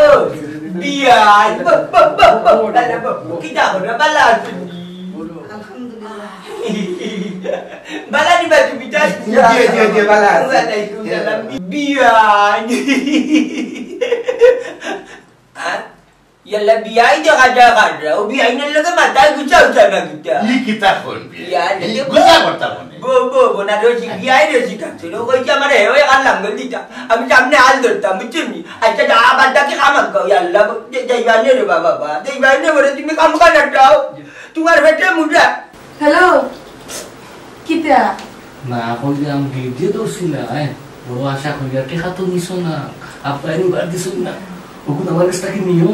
বিয়াই, ব-, ব-, ব-, ব-, বালা, ব-, কিতা করো? বালা আছো নি? আলহামদুলিল্লাহ। বালা নি বা তুমি তাই? জি, জি, জি, বালা আছি। ওয়ালাইকুম সালাম। বিয়াই। আর ইয়াল্লা, বিয়াই দেখা যায় কাররা। ও বিয়াইনর লগে মাথায় গুছা উঠা না কিতা? ই কিতা কইন বিয়াই? ইয়াল্লা, ই ও গুছা করতা মনে। বো, বো, বো, না রসি, বিয়াই রসি কাছে। ও কইছে আমারে, ওই আর লাঙ্গল দিতা। আমি সামনে আল ধরতাম, বুঝছো নি? আচ্ছা, যা, বাদ বাকি কাম আনকো, ইয়াল্লা, দে-, যাইবা নে রে বাবা, বা, যাইবা নে বলে তুমি কাম কাজ আটাও। তোমার পেটে মুজা। হ্যালো, কিতা? না, এখন যে আমি গির্জে ধরছি না, হ্যাঁ? বড় আশা করি, আর টেকা তো নিছো না, আব্বা এনে বার দিছইন না, ওগুন আমার কাছ থেকে নিও।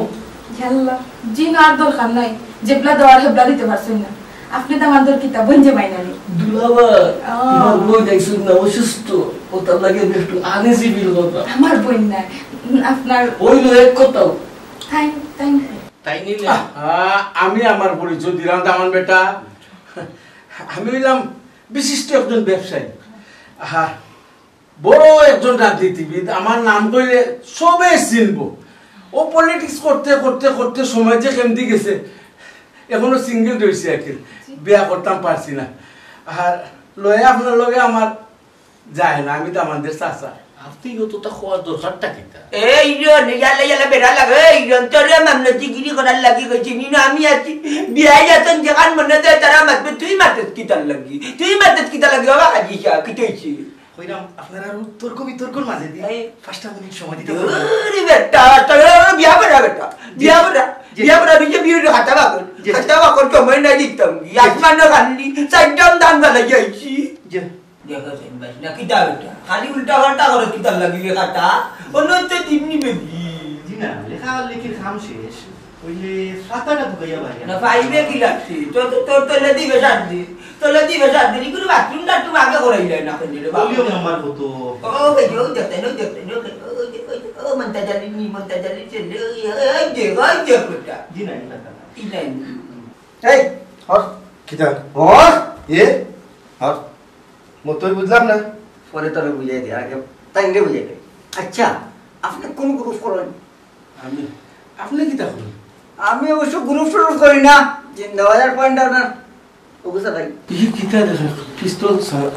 ইয়াল্লা, জি না, আর দরকার নাই, যেবলা দেওয়ার হেবলা দিতে পারছইন না। আপনি তো আমার দর কিতা, বোন যে মাইনানি। দুলাভাই, আহ। তোমার বোন আইছইন না, অসুস্থ, ওটার লাগি আমি একটু আনইজি ফিল করলাম। আমার বোন নাই, আপনার ওই লো এক কথাও। তাই, তাই। তাই নিলে? আহ, আমি আমার পরিচয় দিলাম, দামান বেটা। আমি হইলাম বিশিষ্ট একজন ব্যবসায়ী। আহা, বড় একজন রাজনীতিবিদ, আমার নাম কইলে সবে চিনবো। ও পলিটিক্স করতে, করতে, করতে সময় যে কেমদি গেছে, এখনো সিঙ্গেল রইছি আর কি, বিয়া করতাম পারছি না। আর লয়ে আপনার লগে আমার যায় না, আমি তো আমাদের চাচা। আপনি অতটা খোয়ার দরকারটা কিতা? এই রে, ইয়ালা, ইয়ালা, বেড়া লাগে, এই রে, তোরে মামলা জিগিরি করার লাগি কইছি, নি না আমি আছি, বিয়াই যাতন যেখান মনে যায় তারা মাতবে, তুই মাতত কিতার লাগি? তুই মাতত কিতার লাগি, বাবা কাজিসা, কিতা হইছে? কইরাম, আপনারা আর তর্ক বিতর্কর মাঝে দিয়ে এই পাঁচটা মিনিট সময় দিতে পারবেন? আরে বেটা, তোর বিয়া করা বেটা, বিয়া করা, জি। বিয়া করা, বিয়ে, বিয়ে, হাতা বাগন। যে খাতা বাকর সময় নাই দিতাম কি? আসমানো খালি চাইরটা ধান বানাই যাইছি। যে দেখো সেন ভাই, না কিতা বেটা? খালি উল্টা পাল্টা করো কিতার লাগি রে খাতা? অন্য তো দিমনি বেবি। জি না, লেখালেখির কাম শেষ। ওই যে খাতাটা ঢুকাইয়া বাইরে। না, পাইবে কি লাগছে? তোর, তোর, তোর তলে দিবে সাত দিন। তলে দিবে সাত দিন। ইগুলো বাথরুম টাথরুম আগে করাই যায় না, কোন দিকে বাবা? ভলিউম নাম্বার কত? ও, ওই যে, ওই দেখতে, ওই দেখতে, ওই দেখতে, ওই যে, ওই যে, ও মন্তাজ আলী নি, মন্তাজ আলী ছেলে, ওই, ওই, ওই যে, ওই যে বেটা। জি না, এই খাতা না। কি নাই? এই, হর। কিতা? হর। এ? হর। মতই বুঝলাম না। পরে তবে বুঝাই দে, আগে তাইলে বুঝাই দে। আচ্ছা, আপনি কোন গ্রুপ করেন? আমি? আপনি কিতা করেন? আমি অবশ্য গ্রুপ ট্রুপ করি না। জিন্দাবাজার পয়েন্ট আপনার অবস্থা ভাই। ই কিতা দেখে? পিস্তল ছাড়া।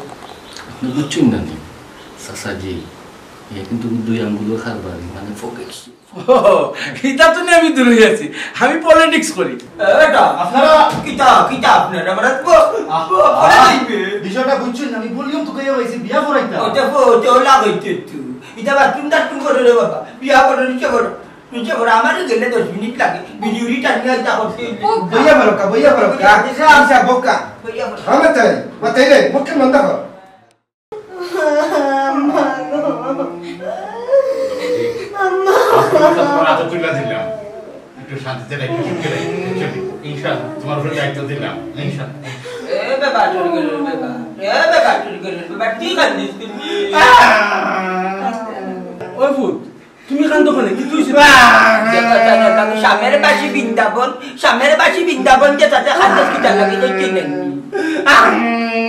আপনি বুঝছেন না নি? চাচাজি, এ কিন্তু দুই আঙ্গুলের কারবারি, মানে পকেট। ও, ইটা তো নিয়ে আমি দূরে আছি। আমি পলিটিক্স করি। এ, এটা আপনারা কিতা, কিতা আপনারা? আমরা তো আহ, পড়ে আহ, যাইবে। বিষয়টা বুঝছেন না, আমি ভলিউম তো কইয়া পাইছি, বিয়া করাইতা। ওটা ফো-, ওটা ওলা হইতে একটু। ইটা বাথরুম টাথরুম করো রে বাবা। বিয়া করো, নিচে করো। নিচে করো। আমারও গেলে দশ মিনিট লাগে। বিড়ি উড়ি টানিয়া ইটা করতে। বইয়া বলো কা, বইয়া বলো কা। বইয়া বলো। আচ্ছা, বোকা। বইয়া বলো। আমার তাই, বাতাইলে, মুখে মন দেখো। আম্মা গো। আম্মা। আজকে তোমার আতো তুলে দিলাম। একটু শান্তিতে রাখো, সুখে রাখো, বুঝছো নি? ইনশাআল্লাহ। তোমার উপরে দায়িত্ব দিলাম, ইনশাআল্লাহ। এ বাবা, চুরি করে রে বাবা। এ বাবা, চুরি করে রে বাবা। কি কান্দিস তুই? ওই ফুট, তুমি কান্দো কেনে? কিতা অইছে? দেখো, দেখো, দেখো, স্বামীর বাসি বৃন্দাবন, স্বামীর বাসি বৃন্দাবন যে তাতে কান্দো কিতার লাগি কইতে নেই।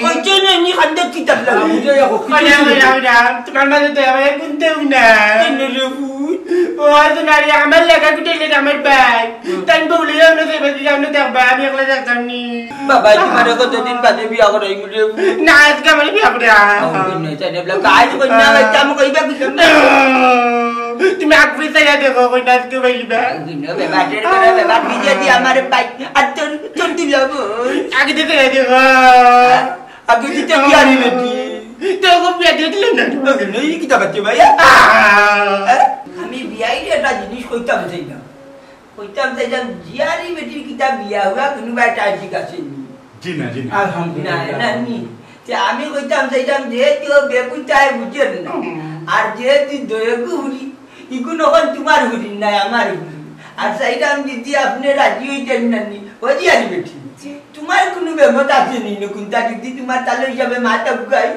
কইতে নেই, কান্দো কিতার লাগি। বুঝে যাবো, কিতা অইছে? তোমার মাঝে তো আমার কোনটাও না। কেন রে পুত? ও, আজ না রে, আমার লাগা কুটে লে আমার ভাই। তাই বলে যাও না, দেবে কি যাও না, দেখবা, আমি একলা দেখতাম নি। বাবা, তোমার কতদিন বাদে বিয়া করাই মুঝে? না, আজকে আমার বিয়া করে আ। ও, নয়, তাই না, বলে, কাজ করি না, ভাই, আমি কইবা কি? তুমি আগ পিছে দেখো, কই না আজকে পাইবা। ও, না, বেবাটের করে, বেবাট ভিজে দি আমার ভাই, আর তোর, তোর দিলাম। আগে দিতে দেখো। আগে দিতে বিয়া নিবে কি? তো ওকে বিয়া দিয়ে দিলাম না। ও, নয়, কি তা বাচ্চা ভাই? আহ। আমি বিয়াই একটা জিনিস কইতাম চাইলাম। কইতাম চাইলাম, জিয়ারি বেটির কিতা বিয়া হুয়া, কুনু বায় টাইম ঠিক আছে নি? জি না, জি না। আলহামদুলিল্লাহ। না, না, নি। তে আমি কইতাম চাইলাম, যেহেতু ও বেকুতায় বুঝের না, হুম। আর যেহেতু দয়গু হুরি, ইগুন অখন তোমার হুরি নায়, আমার হুরি। আর চাইলাম যদি আপনে রাজি অইতেন না নি, ও জিয়ারি বেটি। জি। তোমার কুনু বেমত আছে নি, নু কুনটা যদি তোমার তালে হিসাবে মাথা ঘুরাই?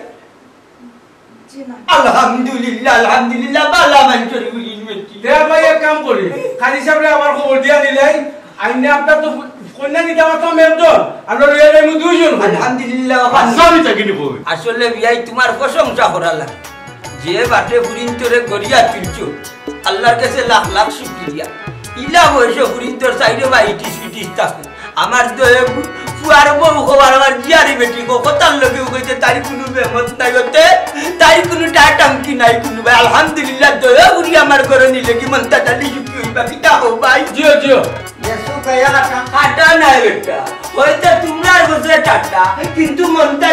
জি না। আলহামদুলিল্লাহ, আলহামদুলিল্লাহ, বালা মানষর গুলি নিয়েছি। তে ভাই, এক কাম করি, কাজী সাহেবরে আমার খবর দিয়া নিলাই, আইনে আপনার তো কন্যা নিতে পারতাম একজন, আমরা লইয়া যাইমু দুইজন। আলহামদুলিল্লাহ। আচ্ছা, আমি তাকে নিব। আসলে বিয়াই তোমার প্রশংসা করা লাগে, যে বাটে ফুরিন্তরে গড়িয়া তুলছো, আল্লাহর কাছে লাখ লাখ শুকরিয়া। ইলা বয়সে ফুরিন্তর সাইডে বা ইটিস পিটিস থাকে। আমার দয়ে ফুয়ার বউ খবর আমার জিয়ারি বেটি কো কথার লগে উগইতে তাই কুনু বেমত নাই হতে, তাই কুনু টাটামকি নাই কুনু ভাই। আলহামদুলিল্লাহ, দয়ে ফুরি আমার ঘরে নিলে কি মনটা ডালি সুখী হইবা, কিতা হো ভাই? জিও, জিও। ইয়েসু ভাইয়া কাটা। কাটা নাই বেটা, হয়তো তোমরার বুঝে টাটা, কিন্তু মনটা